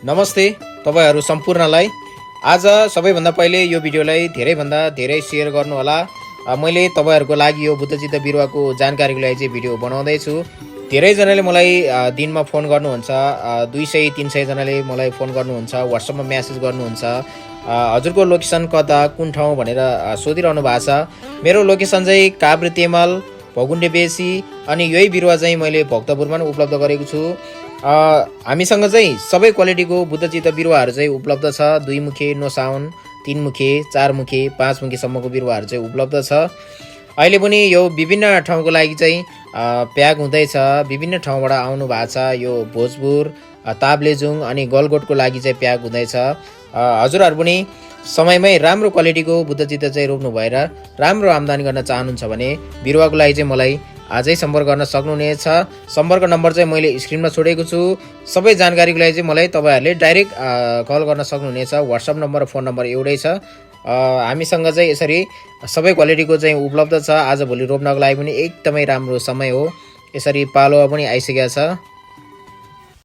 नमस्ते तपाईहरु सम्पूर्णलाई। आज सबैभन्दा पहिले यो भिडियोलाई धेरैभन्दा धेरै शेयर गर्नुहोला। मैले तपाईहरुको लागि यो बुद्धचित्त बिरुवाको जानकारीको लागि चाहिँ भिडियो बनाउँदै छु। धेरै जनाले मलाई दिनमा फोन गर्नुहुन्छ, 200-300 जनाले मलाई फोन गर्नुहुन्छ, WhatsApp मा मेसेज गर्नुहुन्छ। हजुरको लोकेसन कता कुन ठाउँ भनेर सोधिरहनु भएको छ। मेरो लोकेसन चाहिँ काभ्रे तेमल भगुन्डे बेसी अनि यही बिरुवा चाहिँ मैले भक्तपुरमा नै उपलब्ध गरेको छु। हामीसँग चाहिँ सबै क्वालिटीको बुद्धचित्त बिरुवाहरू चाहिँ उपलब्ध छ। 2 मुखे, नोसाउन, 3 मुखे, 4 मुखे, 5 मुखे सम्मको बिरुवाहरू चाहिँ उपलब्ध छ। अहिले पनि यो विभिन्न ठाउँको लागि चाहिँ प्याक हुँदैछ। विभिन्न ठाउँबाट आउनु भएको छ। यो भोजपुर, ताप्लेजुङ अनि गलगोटको लागि चाहिँ प्याक हुँदैछ। हजुरहरू पनि समयमै राम्रो क्वालिटीको बुद्धचित्त चाहिँ रोप्नु भएर राम्रो आम्दानी गर्न चाहनुहुन्छ भने बिरुवाको लागि चाहिँ मलाई आजै सम्पर्क गर्न सक्नुहुनेछ। सम्पर्क नम्बर चाहिँ मैले स्क्रिनमा छोडेको छु। सबै जानकारीको लागि चाहिँ मलाई तपाईहरुले डाइरेक्ट कल गर्न सक्नुहुनेछ। WhatsApp नम्बर र फोन नम्बर एउटै छ। हामीसँग चाहिँ यसरी सबै क्वालिटीको चाहिँ उपलब्ध छ। आज भोलि रोप्नको लागि पनि एकदमै राम्रो समय हो। यसरी पालो पनि आइसकेको छ।